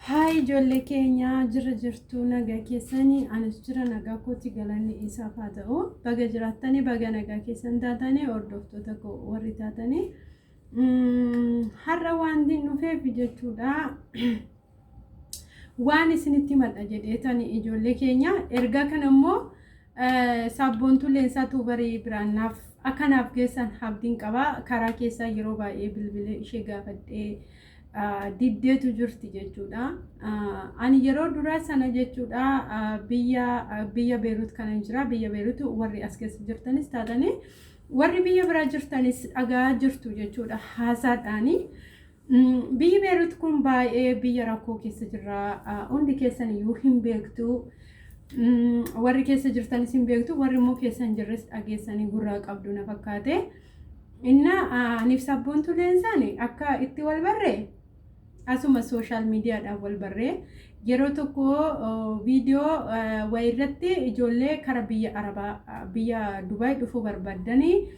Haay ijoollee keenya, jirra jirtuu? Nagaa keessanii? Anis jira, nagaa kooti, galanni isaaf haa ta'u. Baga jiraattanii, baga nagaa keessan taatanii, hordoftoota koo warri taatanii. Har'a wanti dhufeef jechuudha, waan isinitti himadha jedheetani ijoollee keenya. Ergaa kana immoo Sabboontuu Leensaa Tuubarii biraan naaf akka naaf geessan abdiin qaba. Karaa keessaa yeroo baay'ee bilbilee ishee gaafadhee diddeetu jirti jechuudha. Ani yeroo duraa sana jechuudha biyya Beerut kanan jira. Biyya Beerut warri as keessa jirtanis taatanii, warri biyya biraa jirtanis dhagaa jirtu jechuudha haasaadhaani. Biyyi Beerut kun baay'ee biyya rakkoo keessa jirra. Hundi keessan iyyuu hin beektu. Warri keessa jirtanis hin beektu. Warri immoo keessa hin jirres dhageessanii gurraa qabdu na fakkaate. Inna aniif Sabboontuu Leensaan akka itti wal barre, asuma social miidiyaadhaan wal barree, yeroo tokko viidiyoo wayirratti ijoollee kara biyya Arabaa, biyya Dubaay dhufuu barbaaddanii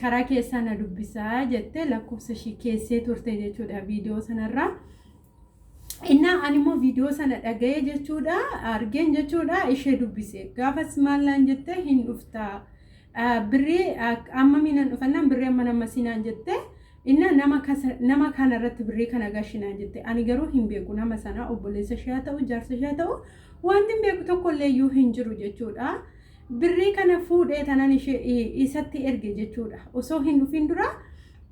karaa keessaa na dubbisaa jettee lakkoofsa ishii keessee turte jechuudha viidiyoo sanarraa. Innaa ani immoo viidiyoo sana dhaga'ee jechuudha, argeen jechuudha, ishee dubbise. Gaafas maal naan jette? Hin dhuftaa, birrii ammamii nan dhufannaan, birrii amma nama sinaan jette. Inna nama kana irratti birrii kana gashinaan jette. Ani garuu hin beeku nama sana, obboleessa ishee haa ta'u, jaarsa ishee haa ta'u, wanti hin beeku tokko illee iyyuu hin jiru jechuudha. Birrii kana fuudhee tanan ishee isatti erge jechuudha. Osoo hin dhufin dura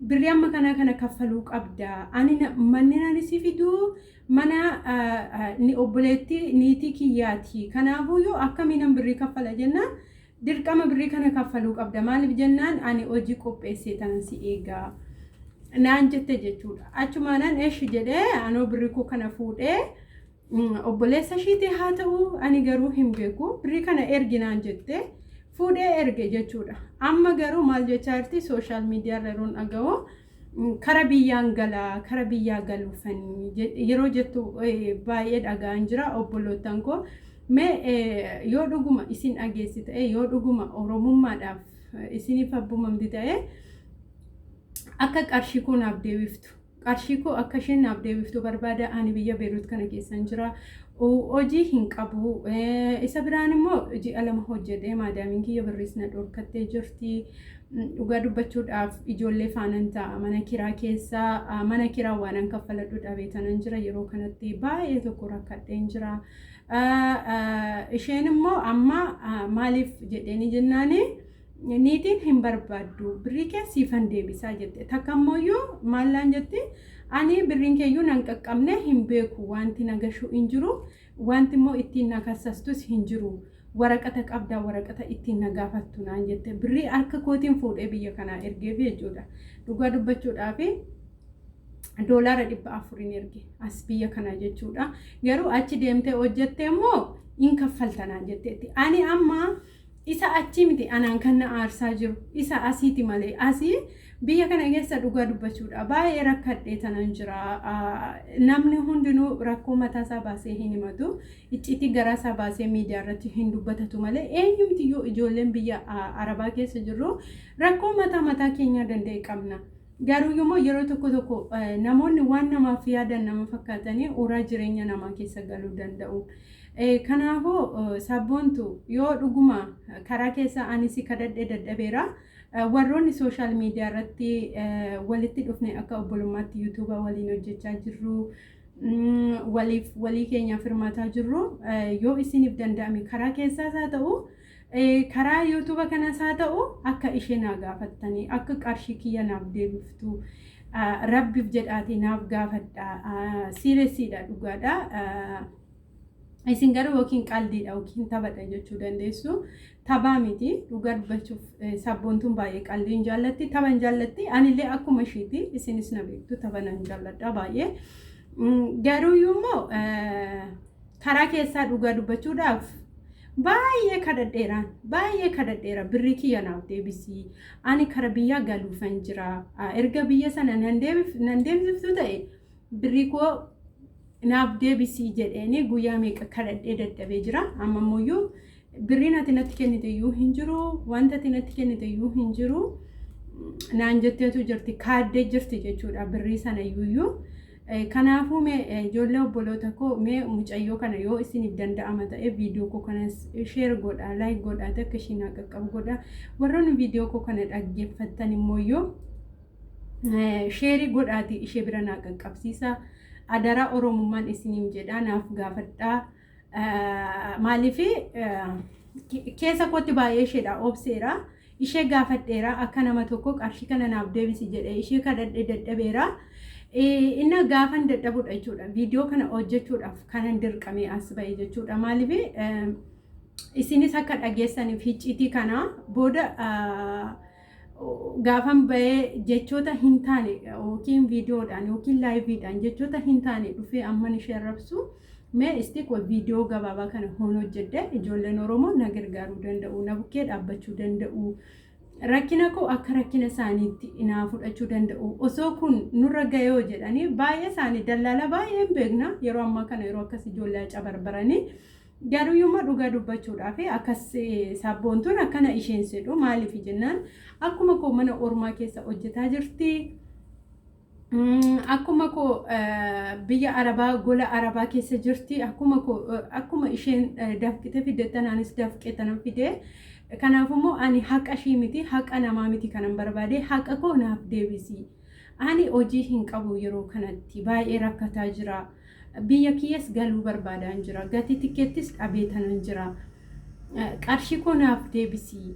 birrii amma kanaa kana kaffaluu qabda. Ani manni ani si fiduu mana ni obboleettii niitii kiyyaati. Kanaafuyyuu akkamiinan birrii kaffala jennaan, dirqama birrii kana kaffaluu qabda. Maaliif jennaan, ani hojii qopheessee tanan si eegaa naan jette jechuudha. Achumaanan eshi jedhee anoo birrii koo kana fuudhee, obboleessa ishiitii haa ta'u, ani garuu hin beeku, birrii kana ergi naan jette, fuudhee erge jechuudha. Amma garuu maal jechaa jirti? Social miidiyaa irra yeroon dhaga'u, kara biyyaan galaa, kara biyyaa galuufanii yeroo jettu baay'ee dhaga'an jira. Obbolootan koo, mee yoo dhuguma isin dhageessi ta'e, yoo dhuguma oromummaadhaaf isiniif abbumamti ta'e, akka qarshii koo naaf deebiftu, qarshii koo akka isheen naaf deebiftu barbaada. Ani biyya Beerut kana keessan jira, hojii hin qabu. Isa biraan immoo ji'a 2 hojjedhee maadaamiin kiyya birriis na dhorkattee jirti. Dhugaa dubbachuudhaaf ijoollee faanan ta'a mana kiraa keessa. Mana kiraa waanan kaffaladhu dhabee tanan jira. Yeroo kanatti baay'ee tokko rakkadheen jira. Isheen immoo amma maaliif jedheeni jennaani, niitiin hin barbaaddu, birrii kee siifan deebisaa jette. Takka ammoo maallaan jetti? Ani birriin keeyyuu nan qaqqabne, hin beeku, wanti na gashu hin jiru, wanti immoo ittiin na kassastus hin jiru, waraqata qabdaa, waraqata ittiin na gaafattu naan jette. Birrii harka kootiin fuudhee biyya kanaa ergeef jechuudha. Dhugaa dubbachuudhaaf doolaara 400n erge as biyya kana jechuudha. Garuu achi deemtee hojjette immoo hin kaffalta naan jetteetti. Ani amma isa achii miti anaan kan na aarsaa jiru, isa asiiti malee. Asii biyya kana keessa dhugaa dubbachuudha baay'ee rakkadhee tanan jira. Namni hundinuu rakkoo mataasaa baasee hin himatu, icciitii garaasaa baasee miidiyaa irratti hin dubbatatu malee, eenyumtiyyuu ijoolleen biyya Arabaa keessa jirru rakkoo mataa mataa keenyaa danda'e qabna. Garuu immoo yeroo tokko tokko namoonni waan namaaf yaadan nama fakkaatanii uraa jireenya namaa keessa galuu danda'u. Kanaafuu Sabboontu, yoo dhuguma karaa keessa ani si kadhadhee dadhabeera. Warroonni social miidiyaa irratti walitti dhufne, akka obbolummaatti yuutuuba waliin hojjechaa jirru, waliif walii keenyaaf hirmaataa jirru, yoo isiniif danda'ame karaa keessaas haa ta'u, karaa yuutuuba kanas haa ta'u, akka ishee naa gaafattanii, akka qarshii kiyya naaf deebiftu rabbiif jedhaatii naaf gaafadha. Seriousdha, dhugaadha. Isin garuu yookiin qaldiidha yookiin taphadha jechuu dandeessu. Taphaa miti, dhugaa dubbachuuf Sabboontuun baay'ee qaldii hin jaallatti, tapha hin jaallatti. Anillee akkuma ishiiti, isinis na beektu, tapha nan jaalladha baay'ee. Garuu immoo karaa keessaa dhugaa dubbachuudhaaf baay'ee kadhadheeraan, baay'ee kadhadheera, birrii kiyya naaf deebisii, ani kara biyyaa galuufan jira, erga biyya sana nan deebiftu ta'e birrii koo naaf deebisii jedheeni guyyaa meeqa kadhadhee dadhabee jira. Amma immoo birriin ati natti kennite iyyuu hin jiru, wanta ati natti kennite iyyuu hin jiru naan jetteetu jirti, kaaddee jirti jechuudha birrii sana iyyuu. Kanaafuu mee ijoollee obboloota koo, mee mucayyoo kana yoo isiniif danda'ama ta'e viidiyoo koo kanas share godhaa, like godhaa, akka ishiin haa qaqqabu godhaa. Warroonni viidiyoo koo kana dhaggeeffattan immoo yoo share godhaati ishee bira naa qaqqabsiisa. Adaraa Oromummaan isiniin jedhaa, naaf gaafadhaa. Maaliif, keessa kootti baay'ee isheedha obseera. Ishee gaafadheera, akka nama tokko qarshii kana naaf deebisi jedhee ishee kadhadhee dadhabeera. Inna gaafan dadhabudha jechuudha. Viidiyoo kana hojjechuudhaaf kanan dirqamee as ba'e jechuudha. Maaliif, isinis akka dhageessaniif hicciitii kana booda gaafan ba'ee jechoota hin taane yookiin viidiyoodhaan yookiin liveiidhaan jechoota hin taane dhufee amman ishee arrabsu, mee isti viidiyoo gabaabaa kana hoon hojjedhe, ijoolleen Oromoo na gargaaruu danda'u, na bukkee dhaabbachuu danda'u. Rakkina koo akka rakkina isaaniitti naa fudhachuu danda'u. Osoo kun nurra ga'ee jedhanii baay'ee isaanii dallaala baay'een beekna yeroo ammaa kana, yeroo akkas ijoollee cabarbaranii. Garuu yooma dhugaa dubbachuudhaaf akkas sabboontuun akkana isheen sedhu, maaliif jennaan, akkuma koo mana ormaa keessa hojjetaa jirti. Akkuma koo biyya Arabaa, gola Arabaa keessa jirti. Akkuma koo, akkuma isheen dafqite fide tanaanis dafqee tanan fide. Kanaafummoo ani haqa ishii miti, haqa namaa miti kanan barbaade, haqa koo naaf deebisi. Ani hojii hin qabu, yeroo kanatti baay'ee rakkataa jira. Biyya kiyyas galuu barbaadaan jira. Gatii tikkeettis dhabee tanan jira. Qarshii koo naaf deebisi.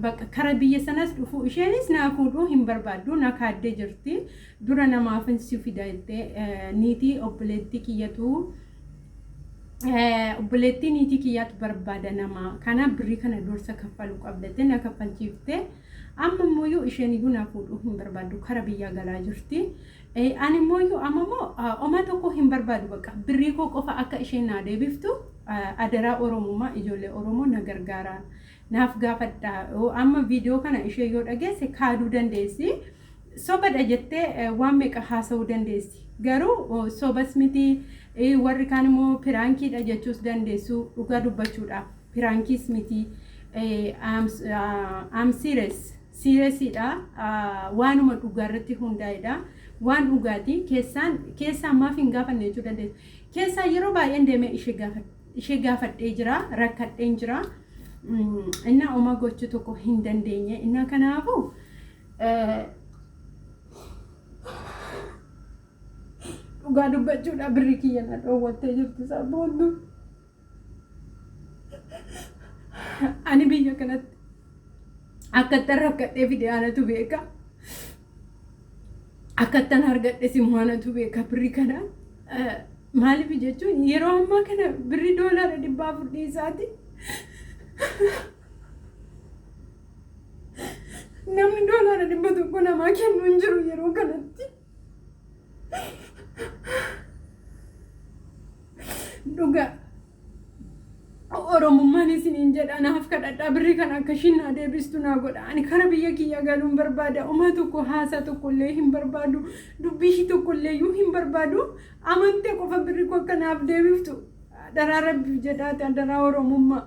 Bakka kara biyya sanas dhufu isheenis naa fuudhuu hin barbaaddu, na kaaddee jirti. Dura namaafin si fida jettee niitii obboleettii kiyyatu, obboleettii niitii kiyyaatu barbaada nama. Kana birrii kana dursa kaffaluu qabdattee na kaffalchiiftee, amma immoo isheen iyyuu naa fuudhuu hin barbaaddu, kara biyyaa galaa jirti. Ani immoo amma immoo oma tokko hin barbaadu, bakka birrii koo qofa akka isheen naa deebiftu adaraa Oromummaa, ijoollee Oromoo na gargaara. Naaf gaafadha. Amma viidiyoo kana ishee yoo dhageesse kaaduu dandeessi. Sobadha jettee waan meeqa haasa'uu dandeessi. Garuu sobas miti, warri kaan immoo prankiidha jechuus dandeessu, dhugaa dubbachuudhaaf. Prankiis miti. I'm serious. Seriousiidha. Waanuma dhugaa irratti hundaa'edha. Waan dhugaatii keessaan keessaan maaf hin gaafanne jechuu dandeessu. Keessaa yeroo baay'een deemee ishee gaafadhee jira. Rakkadheen jira. Innaa oma gochuu tokko hin dandeenye. Innaa kanaafuu dhugaa dubbachuudha birri kiyya na dhoowwattee jirti sabboontu. Ani biyya kanatti akkattan rakkadhee fide anatu beeka. Akkattan argadhe simmoo anatu beeka birri kana. Maaliif jechuun, yeroo ammaa kana birri $400 dhiisaati. Namni $100 namaa kennu hin jiru yeroo kanatti. Dhugaa Oromummaan isiniin jedha, naaf kadhadhaa, birrii kana akka ishiin naa deebistu naa godha. Ani kara biyya kiyya galuun barbaada. Uma tokko haasaa tokko illee hin barbaadu. Dubbii ishii tokko illee iyyuu hin barbaadu. Amantee qofa birrii koo akka naaf deebiftu daraa Rabbiif jedhaati, adaraa Oromummaa.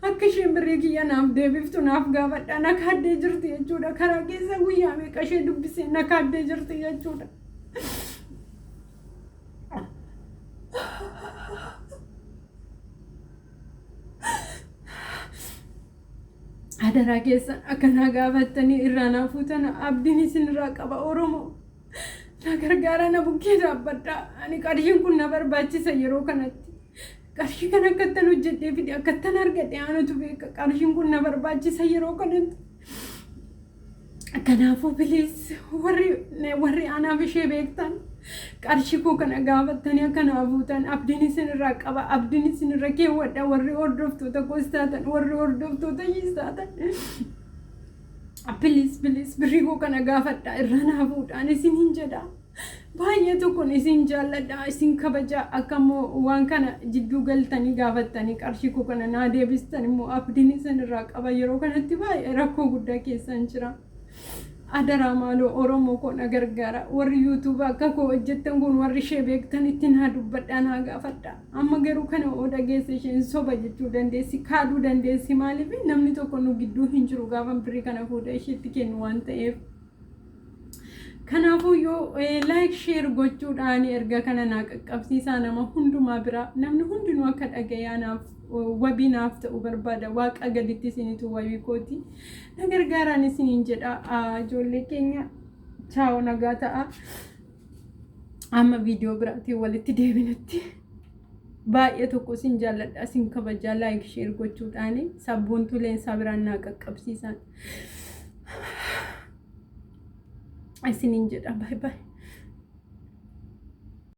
Akka isheen birrii kiyya naaf deebiftu naaf gaafadha. Na kaaddee jirti jechuudha. Karaa keessa guyyaa meeqa ishee dubbisee na kaaddee jirti jechuudha. Adaraa keessan akkanaa gaafattanii irraa naa fuutan abdiin isinirraa qaba. Oromoo na gargaara, na bukkee dhaabbadha. Ani qarshiin kun na barbaachisa yeroo kanatti. Qarshii kana akkattan hojjedhee fide, akkattan argadhe anatu beeka. Qarshiin kun na barbaachisa yeroo kanatti. Kanaafuu please, warri anaaf ishee beektan qarshii koo kana gaafattanii akka naa fuutan abdiin isinirraa qaba. Abdiin isinirra keewwadha, warri hordoftoota koos taatan, warri hordoftoota ishiis taatan. Please, please, birrii koo kana gaafadha, irraa naa fuudhaan isin hin jedha. Baay'ee tokkoon isin jaalladha, isin kabaja. Akka immoo waan kana jidduu galtanii gaafattanii qarshii koo kana naa deebistan immoo abdiin isinirraa qaba. Yeroo kanatti baay'ee rakkoo guddaa keessan jira. Adaraa maaloo, Oromoo koo na gargaara. Warri YouTube akka koo hojjettan kun, warri ishee beektan itti naa dubbadhaa, naa gaafadha. Amma garuu kana oo dhageesse isheen soba jechuu dandeessi, kaaduu dandeessi. Maaliif, namni tokko nu gidduu hin jiru gaafa birrii kana fuudhee isheetti kennu waan ta'eef. Kanaafuu yoo like share gochuudhaan erga kana naa qaqqabsiisaa nama hundumaa bira namni hundinuu akka dhaga'ee anaaf wabii naaf ta'u barbaada. Waaqa gaditti isinitu wabii kooti. Na gargaaraan isiniin jedha. Ijoollee keenya chaawo nagaa ta'a. Amma viidiyoo biraatiin walitti deebinutti. Baay'ee tokko isin jaalladha isin kabajaa like share gochuudhaan sabboontuu leensaa biraan naa qaqqabsiisan. Isiniin jedha baay'ee baay'ee.